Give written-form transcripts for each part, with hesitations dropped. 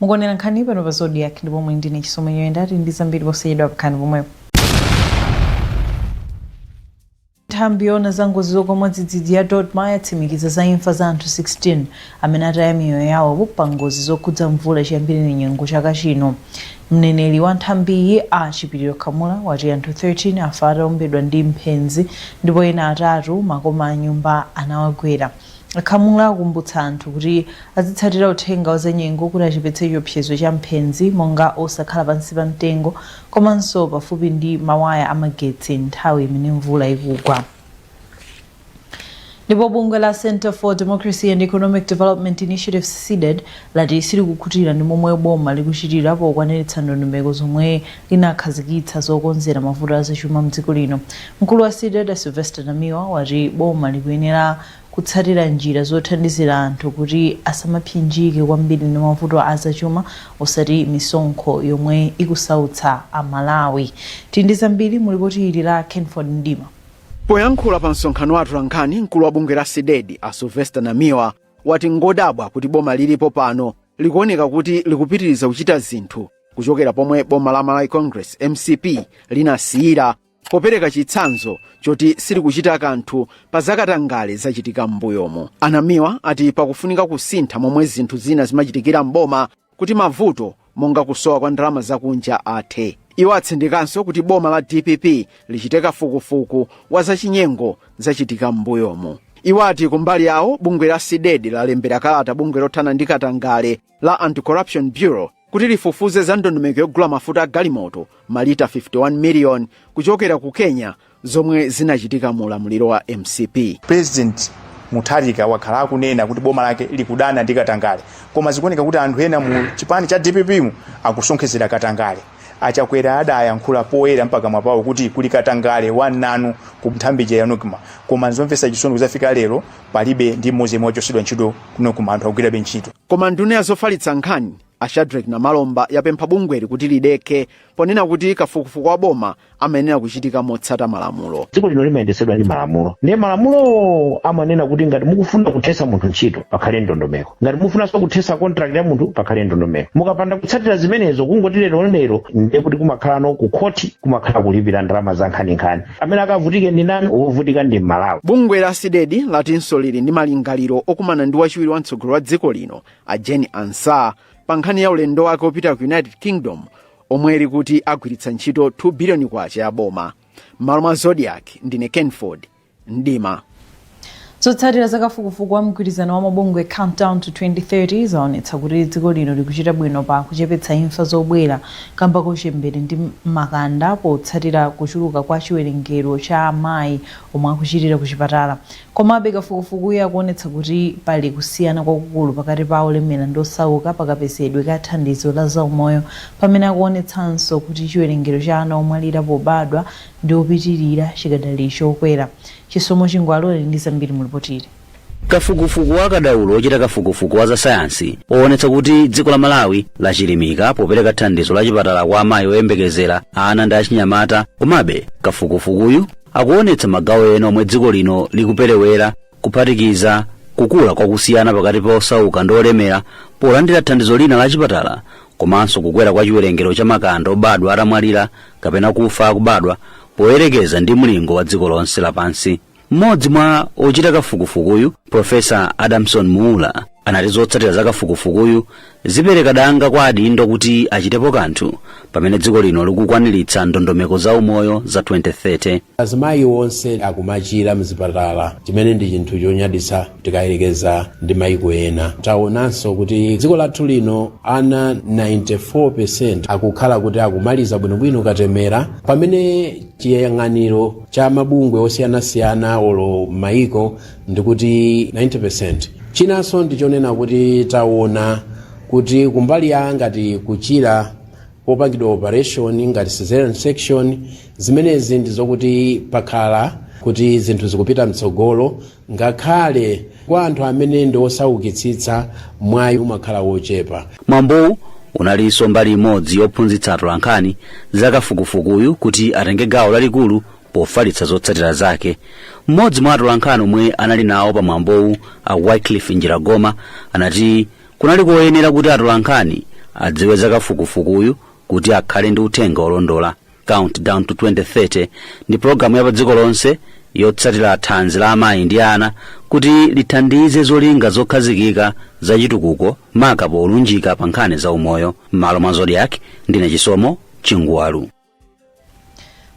Mukuonera nkhani pano pa Zodiak ndipo muli ndine Chisomo Nyirenda. Tili ndi zambiri posachedwa, khalani pomwepo. Nthambi yoona za ngozi zogwa mwadzidzidzi ya DoDMA yatsimikiza za imfa za anthu 16 amene ataya miyoyo yawo pa ngozi zokhudza mvula chiyambireni nyengo chaka chino. Mneneri wa nthambiyi a Chipiliro Khamula wati anthu 13 afa ataombedwa ndi mphenzi ndipo ena atatu makoma a nyumba anawagwera. A Khamula akumbutsa anthu kuti azitsatira uthenga wa zanyengo kuti achepetse chiopsezo cha mphenzi monga osakhala pansi pa mtengo komanso pafupi ndi mawaya a magetsi nthawi imene mvula ikugwa. Ndipo bungwe la Centre for Democracy and Economic Development Initiatives, CDEDI, lati silikukhutira ndi momwe boma likuchitira pokwaniritsa ndondomeko zomwe linakhazikitsa zokonzera mavuto azachuma mdziko lino. Mkulu wa CDEDI a Sylvester Namiwa wati boma likuyenera kutsatira njira zothandizira anthu kuti asamapsinjike kwambiri ndi mavuto azachuma osati misonkho yomwe ikusautsa Amalawi. Tili ndi zambiri mu lipoti ili la Kenford Mdima. Poyankhula pa msonkhano wa atolankhani, mkulu wa bungwe la CDEDI a Sylvester Namiwa wati ngodabwa kuti boma lilipo pano likuoneka kuti likupitiriza kuchita zinthu kuchokera pomwe boma la Malawi Congress, MCP, linasiyira, popereka chitsanzo choti silikuchita kanthu pa zakatangale zachitika m'mbuyomo. A Namiwa ati pakufunika kusintha momwe zinthu zina zimachitikira m'boma kuti mavuto monga kusowa kwa ndalama zakunja athe. Iwo atsindikanso kuti boma la DPP lichite kafukufuku wa zachinyengo zachitika m'mbuyomo. Iwo ati kumbali yawo, bungwe la CDEDI lalembera kalata bungwe lothana ndi katangale la Anti-Corruption Bureau kuti lifufuze za ndondomeko yogula mafuta a galimoto malita 51 million kuchokera ku Kenya zomwe zinachitika mu ulamuliro wa MCP. President Mutharika wakhala akunena kuti boma lake likudana ndi katangale, koma zikuoneka kuti anthu ena mu chipani cha DPP mu akusonkhezera katangale. A Chakwera adayankhula poyera mpakamwa pawo kuti kuli katangale wananu ku nthambi ya NOCMA, koma nzomvetsa chisoni, kuzafika lero palibe ndi mmodzi yemwe wachotsedwa ntchito ku NOCMA, anthu akugwirabe ntchito. Koma nduna ya zofalitsa nkhani a Shadric Namalomba yapempha bungweli kuti lidekhe, ponena kuti kafukufuku wa boma amayenera kuchitika motsata malamulo. Dziko lino limayendetsedwa ndi malamulo, ndiye malamulo amanena kuti ngati mukufuna kuthetsa munthu ntchito pakhale ndondomeko, ngati mufunanso kuthetsa contract ya munthu pakhale ndondomeko. Mukapanda kutsatira zimenezo, kungoti lero lero, ndiye kuti kumakhala no ku khoti, kumakhala kulipira ndalama za nkhaninkhani. Amene akavutike ndi ndani? Wovutika ndi Mmalawi. Bungwe la CDEDI latinso lili ndi malingaliro okumana ndi wachiwiri wa mtsogoleri wa dziko lino a Jane Ansah pa nkhani ya ulendo wake wopita ku United Kingdom omwe likuti agwiritsa ntchito 2 biliyoni kwacha ya boma. M'malo mwa Zodiak, ndine Kenford Mdima. Zotsatira za kafukufuku wa mgwirizano wa mabungwe Countdown to 2030 zaonetsa kuti dziko lino likuchita bwino pa kuchepetsa imfa zobwera kamba kochembere ndi makanda potsatira kuchuluka kwa chiwerengero cha amayi omwe akuchirira ku chipatala. Komabe kafukufukuyu akuonetsa kuti pali kusiyana kwakukulu pakati pa olemera ndi osauka pakapezedwe ka thandizo la zaumoyo, pamene akuonetsanso kuti chiwerengero cha ana omwalira pobadwa ndi opitilira chikadali chokwera. Chisomo Chingwalu ali ndi zambiri mu lipoti ili. Kafukufuku wa akadaulo ochita kafukufuku wa zasayansi owonetsa kuti dziko la Malawi lachilimika popereka thandizo la chipatala kwa amayi oyembekezera, ana ndi achinyamata. Komabe kafukufukuyu akuonetsa magawo ena omwe dziko lino likuperewera, kuphatikiza kukula kwakusiyana pakati pa osauka ndi olemera polandira thandizo lina la chipatala, komanso kukwera kwa chiwerengero cha makanda obadwa atamwalira kapena kufa akubadwa poyerekeza ndi mlingo wa dziko lonse lapansi. Mmodzi mwa ochita kafukufukuyu, Profesa Adamson Muula, anati zotsatira za kafukufukuyu zipereka danga kwa adindo kuti achitepo kanthu pamene dziko lino likukwaniritsa ndondomeko za umoyo za 2030. Azimayi onse akumachira mzipatala, chimene ndi chinthu chonyaditsa tikayerekeza ndi maiko ena. Taonanso kuti dziko lathu lino ana 94% akukhala kuti akumaliza bwinobwino katemera, pamene chiyang'aniro cha mabungwe osiyanasiyana olo maiko ndikuti 90%. Chinanso ndichonena kuti taona kuti kumbali ya ngati kuchira popangidwa operation ngati cesarean section, zimenezi ndizokuti pakhala kuti zinthu zikupita mtsogolo, ngakhale kwa anthu amene ndi osaukitsitsa mwayi umakhala wochepa. Mwambowu unalinso mbali imodzi yophunzitsa atolankhani za kafukufukuyu kuti atenge gawo lalikulu pofalitsa zotsatira zake. Mmodzi mwa atolankhani omwe anali nawo pa mwambowu, a Wycliffe Njiragoma, anati kunali koyenera kuti atolankhani Adziwe za kafukufukuyu kuti akhale ndi uthenga olondola. Countdown to 2030 ndi pologalamu ya pa dziko lonse yotsatira thanzi la amayi ndi ana kuti lithandize zolinga zokhazikika za chitukuko, maka polunjika pa nkhani za umoyo. M'malo mwa Zodiak, ndine Chisomo Chingwalu.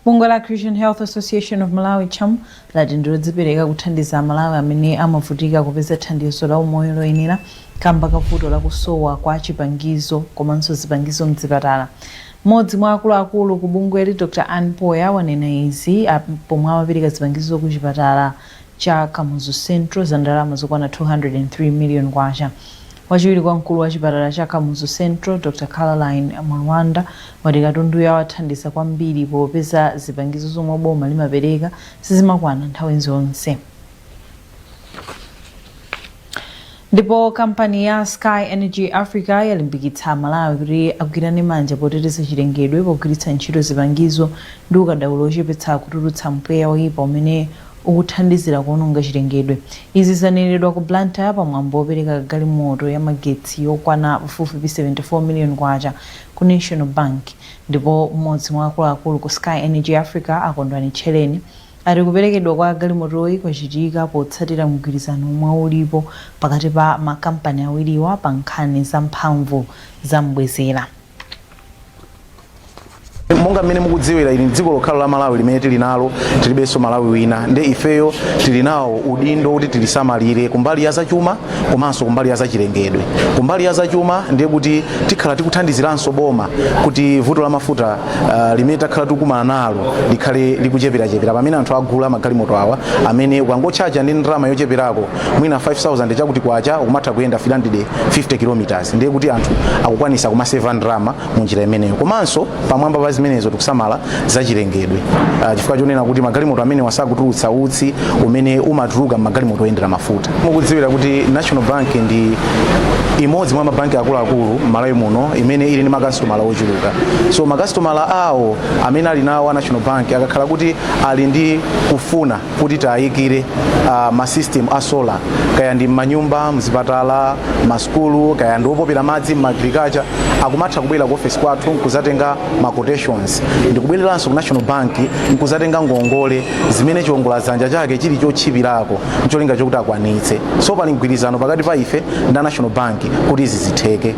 Bungwe la Christian Health Association of Malawi, CHAM, lati ndilodzipereka kuthandiza Amalawi amene amavutika kupeza thandizo la umoyo loyenera kamba kavuto lakusowa kwa chipangizo komanso zipangizo mzipatala. Mmodzi mwa akuluakulu ku bungweli, Dr Ann Poya, wanena izi pomwe amapereka zipangizo ku chipatala cha Kamuzu Central za ndalama zokwana 203 million kwacha. Wachiwiri kwa mkulu wa chipatala cha Kamuzu Central, Dr Caroline Mulwanda, wati katunduyo awathandiza kwambiri popeza zipangizo zomwe boma limapereka sizimakwana nthawi zonse. Ndipo kampani ya Sky Energy Africa yalimbikitsa Amalawi kuti agwirane manja poteteza chilengedwe pogwiritsa ntchito zipangizo ndi ukadaulo ochepetsa kutulutsa mpweya oyipa umene ukuthandizira kuononga chilengedwe. Izi zanenedwa ku Blantyre pa mwambo wopereka galimoto ya magetsi yokwana pafupifupi 74 million kwacha ku National Bank. Ndipo mmodzi mwa akuluakulu ku Sky Energy Africa, a Kondwani Tchereni, ati kuperekedwa kwa galimotoyi kwachitika potsatira mgwirizano omwe ulipo pakati pa makampani awiriwa pa nkhani za mphamvu za mbwezera. Monga mmene mukudziwira, ili dziko lokhalo la Malawi limene tili nalo, tilibenso Malawi wina. Nde ifeyo tili nawo udindo kuti tilisamalire kumbali ya zachuma komanso kumbali ya zachilengedwe. Kumbali ya zachuma ndiye kuti tikhala tikuthandiziranso boma kuti vuto la mafuta limene takhala tikukumana nalo likhale likucheperachepera, pamene anthu agula magalimoto awa amene ukangotchaja ndi ndalama yocheperako, mwina 5000 chakuti kwacha, ukumatha kuyenda 350 kilometers. Ndiye kuti anthu akukwanisa kumaseva ndalama mu njira imeneyo. Komanso pamwamba pa zimenezo tikusamala zachilengedwe, chifukwa chonena kuti magalimoto amene wasakutulutsa utsi umene umatuluka m'magalimoto oyendera mafuta. Mukudziwira kuti National Bank ndi imodzi mwa mabanki akuluakulu m'Malawi muno imene ili ndi makasitomala ochuluka. So makasitomala awo amene ali nawo a National Bank akakhala kuti ali ndi kufuna kuti tayikire ma system a solar, kaya ndi m'manyumba, mzipatala, masukulu, kaya ndi opopera madzi m'ma agriculture, akumatha kubwera ku office kwathu nkuzatenga ma quotations, ndikubwereranso ku National Bank nkuzatenga ngongole zimene chiwongoladzanja chake chili chotchipirako, ncholinga chokuti akwanitse. So pali mgwirizano pakati pa ife ndi National Bank kuti izi zitheke.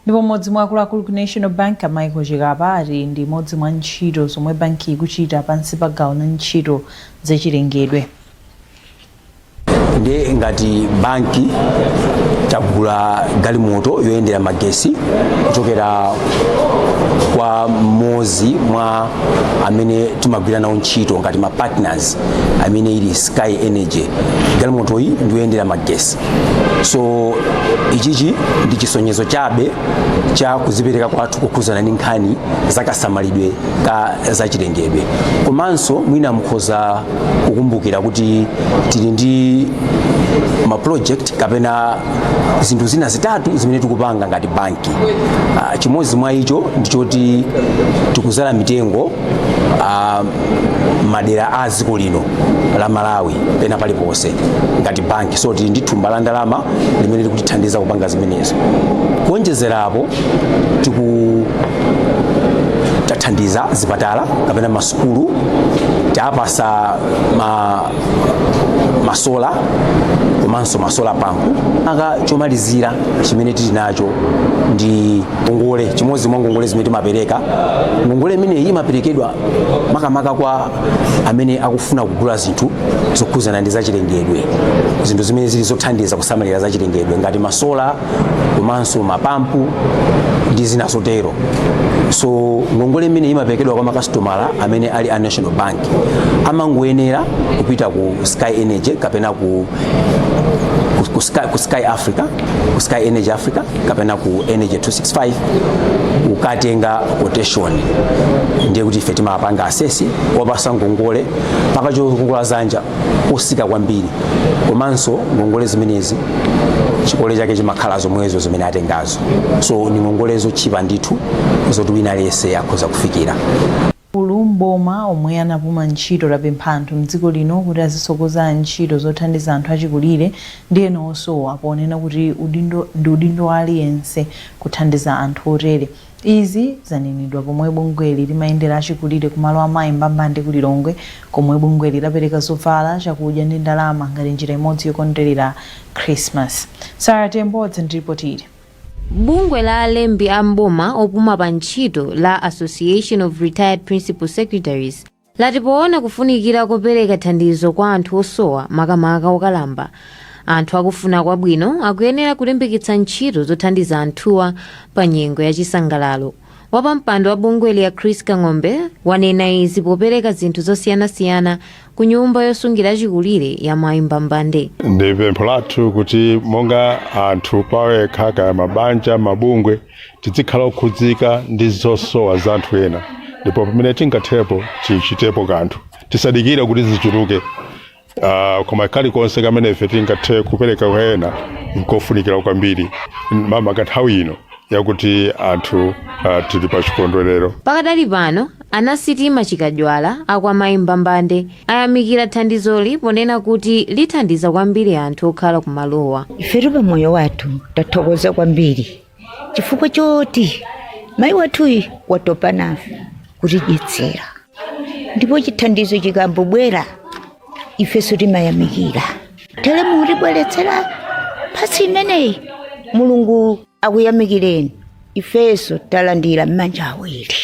Ndipo mmodzi mwa akuluakulu ku National Bank, a Michael Chikapa, ati ndi imodzi mwa ntchito zomwe banki ikuchita pansi pa gawo la ntchito zachilengedwe. Ndi ngati banki tagula galimoto yoyendera magesi kuchokera kwa mmodzi mwa amene timagwira nawo ntchito ngati ma partners, amene ili Sky Energy. Galimoto iyi ndiyoyendera magesi, so ichichi ndi chisonyezo chabe cha kuzipereka kwathu kukhuzana ndi nkhani zakasamalidwe ka zachilengedwe. Komanso mwina mukhoza kukumbukira kuti tili ndi ma project kapena zinthu zina zitatu zimene tikupanga ngati banki. Chimodzi mwa icho ndichoti tikuzala mitengo madera a dziko lino la Malawi pena paliponse ngati banki, so tili ndi thumba la ndalama limene likutithandiza kupanga zimenezo. Kuonjezerapo, tiku tathandiza zipatala kapena masukulu, tapasa ma solar komanso ma solar pump. Aka chomalizira chimene tili nacho ndi ngongole, chimodzi mwa ngongole zimene timapereka. Ngongole imeneyi imaperekedwa makamaka kwa amene akufuna kugula zinthu zokhuzana ndi zachilengedwe, zinthu zimene zili zothandiza kusamalira zachilengedwe ngati ma solar komanso mapampu ndi zina zotero. So ngongole imene imaperekedwa kwa makasitomala amene ali a National Bank amangoyenera kupita ku Sky Energy kapena ku Sky Africa, ku Sky Energy Africa kapena ku Energy 265 kukatenga quotation. Ndiye kuti ife timapanga assess, wapasa ngongole pakachiwongola zanja kosika kwambiri, komanso ngongole zimenezi chikole chake chimakhala zomwezo zimene atengazo. So ni ngongole zotchipa ndithu zoti wina aliyense akhoza kufikira. Ulu m'boma omwe anapuma ntchito lapempha anthu mdziko lino kuti azisokoza ntchito zothandiza anthu achikulire ndi ena osowa, ponena kuti udindo ndi udindo wa aliyense kuthandiza anthu otere. Izi zanenedwa pomwe bungweli limayendera achikulire kumalo a Mayi Mbambande ku Lilongwe, komwe bungweli lapereka zovala, chakudya ndi ndalama ngati njira imodzi yokondwerera Christmas. Sarah Tembo wadza ndi ripoti ili. Bungwe la alembi a m'boma opuma pa ntchito la Association of Retired Principal Secretaries lati poona kufunikira kopereka thandizo kwa anthu osowa, makamaka okalamba, anthu akufuna kwabwino akuyenera kulimbikitsa ntchito zothandiza anthuwa pa nyengo ya chisangalalo. Wapampando wa bungweli a Chris Kang'ombe wanena izi popereka zinthu zosiyanasiyana ku nyumba yosungira achikulire ya Mayi Mbambande. Ndi pempho lathu kuti monga anthu pawekha, kaya mabanja, mabungwe, tizikhala okhudzika ndi zosowa za anthu ena, ndipo pamene tingathepo tichitepo kanthu, tisadikire kuti zichuluke. Koma kalikonse kamene ife tingathe kupereka kwa ena nkofunikira kwambiri, makamaka nthawi ino yakuti anthu tili pa chikondwerero. Pakadali pano, anasitima Chikajwala akwa Mayi Mbambande ayamikira thandizoli ponena kuti lithandiza kwambiri anthu okhala kumalowa. Ifetu pa moyo wathu tathokoza kwambiri chifukwa choti mayi wathuyi watopa nafe kutidyetsera, ndipo chithandizo chikambobwera ifenso timayamikira. Tere mutibweretsera mphatso imeneyi, Mulungu akuyamikireni, ifenso talandira m'manja awiri.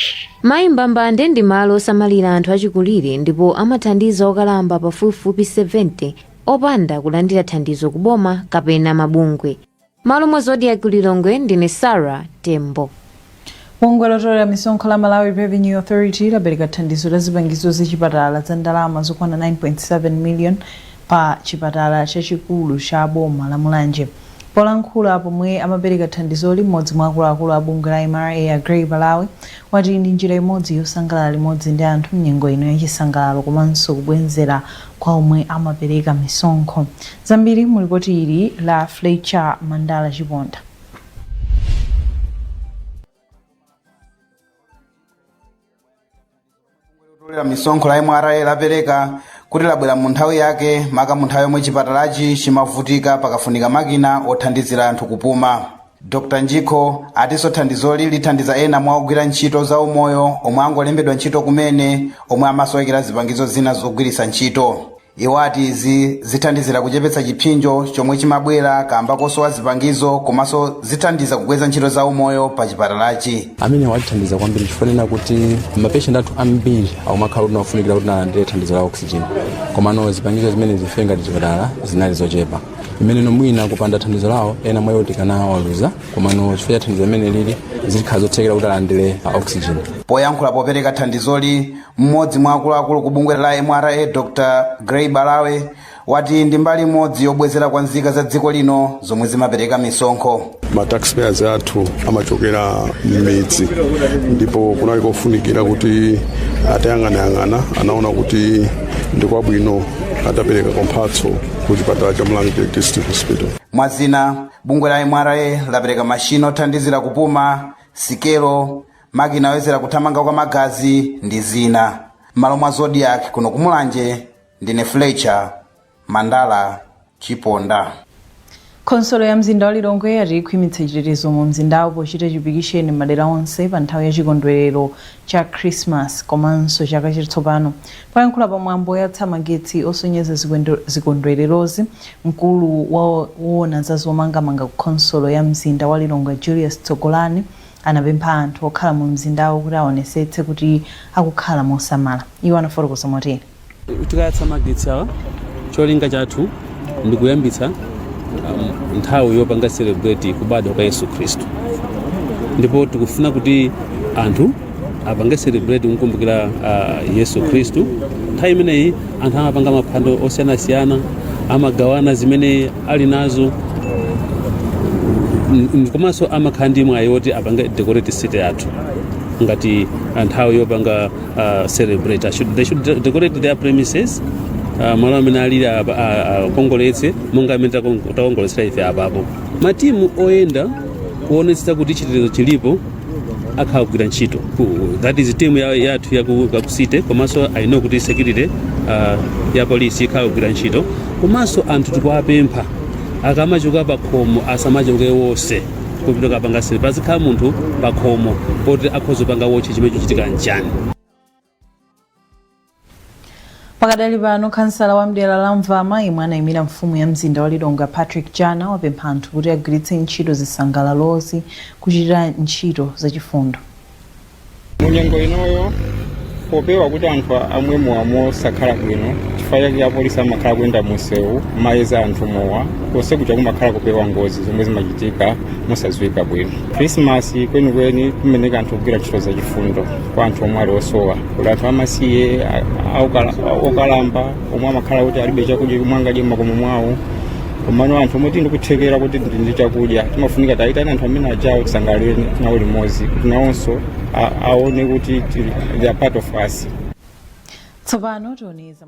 Mayi Mbambande ndi malo osamalira anthu achikulire ndipo amathandiza okalamba pafupifupi 70 opanda kulandira thandizo kuboma kapena mabungwe. Malo mwa Zodiak ku Lilongwe, ndine Sarah Tembo. Bungwe lotolera misonkho la Malawi Revenue Authority lapereka thandizo la zipangizo zachipatala za ndalama zokwana 9.7 million pa chipatala chachikulu cha boma la Mulanje. Polankhula pomwe amapereka thandizoli, mmodzi mwa akuluakulu a bungwe la MRA a Grey Balawi wati ndi njira imodzi yosangalala limodzi ndi anthu mnyengo ino yachisangalalo komanso kubwenzera kwa omwe amapereka misonkho. Zambiri mu lipoti ili la Fletcher Mandala Chiponda. Lotolera misonkho la MRA lapereka kuti labwera mu nthawi yake, maka mu nthawi yomwe chipatalachi chimavutika pakafunika makina othandizira anthu kupuma. Dr Njikho atinso thandizoli lithandiza ena mwa ogwira ntchito za umoyo omwe angolembedwa ntchito kumene, omwe amasowekera zipangizo zina zogwiritsa ntchito. Iwo ati izi zithandizira kuchepetsa chipsinjo chomwe chimabwera kamba kosowa zipangizo, komanso zithandiza kukweza ntchito za umoyo pa chipatalachi. Amene watithandiza kwambiri chifukwa kuti mapatient athu ambiri akumakhala kuti nafunikira kuti alandire thandizo la oxygen, komano zipangizo zimene zife ngati chipatala zinali zochepa, imene mwina kupanda thandizo lawo ena mwa iwo tikanawaluza, komano chifukwa cha thandizo limene lili zikhala zothekera kuti alandire oxygen. Poyankhula popereka thandizoli, mmodzi mwa akuluakulu ku bungwe la MRA Dr Grey Balawe wati ndi mbali imodzi yobwezera kwa nzika za dziko lino zomwe zimapereka misonkho. Ma taxpayers athu amachokera m'midzi, ndipo kunali kofunikira kuti atayang'anayang'ana anaona kuti ndikwabwino atapereka mphatso ku chipatala cha Mulanje District Hospital. Mwazina, bungwe la MRA lapereka mashini othandizira kupuma, sikelo, makina oyezera kuthamanga kwa magazi ndi zina. M'malo mwa Zodiak kuno kumulanje, ndine Fletcher Mandala Chiponda. Khonsolo ya mzinda wa Lilongwe yati ikhwimitsa chitetezo mu mzindawo pochita chipikisheni m'madera onse pa nthawi ya chikondwerero cha Christmas komanso chaka chatsopano. Poyankhula pa mwambo oyatsa magetsi osonyeza zikondwererozi, mkulu woona za zomangamanga ku khonsolo ya mzinda wa Lilongwe Julius Tsogolani anapempha anthu okhala mu mzindawo kuti aonesetse kuti akukhala mosamala. Iwo anafotokoza motere. Tikayatsa magetsi awa, cholinga chathu ndi kuyambitsa nthawi yopanga celebrate kubadwa kwa Yesu Khristu, ndipo tikufuna kuti anthu apange celebrate kukumbukira Yesu Khristu. Nthawi imeneyi anthu amapanga maphwando osiyanasiyana, amagawana zimene ali nazo, komanso amakhala ndi mwayi woti apange decorate city yathu ngati nthawi yopanga celebrate. They should decorate their premises, malo amene alili akongoletse monga amene takongoletsera ife apapo. Matimu oyenda kuonetsetsa kuti chitetezo chilipo Akhala kugwira ntchito. That is team yathu ya ku city, komanso I know kuti security ya polisi ikhala kugwira ntchito. Komanso anthu tikuwapempha, akamachoka pa khomo asamachoke wonse kupita kapanga sale. Pazikhala munthu pa khomo poti akhoza kupanga watch chimene chochitika nchani. Pakadali pano, khansala wa mdera la Mvama yemwe anayimira mfumu ya mzinda wa Lilongwe, Patrick Jana, wapempha anthu kuti agwiritse ntchito zisangalalozi kuchitira ntchito zachifundo. Munyengo inoyo, popewa kuti anthu amwe mowa mosakhala bwino, chifukwa chake apolisi amakhala kuyenda munsewu mayeza anthu mowa konse kuja, kumakhala kupewa ngozi zomwe zimachitika mosadziwika bwino. Krismasi kwenikweni kumeneka anthu kugwira ntchito zachifundo kwa anthu omwe ali osowa, kuti anthu amasiye, okalamba omwe amakhala kuti alibe chakudya chomwe angadye m'makomo mwawo. Komano anthu omwe tili ndikuthekera kuti tili ndi chakudya, timafunika tayitane anthu amene ajawo, tisangalale nawo limodzi kuti nawonso aone kuti they are part of us. Tsopano tione za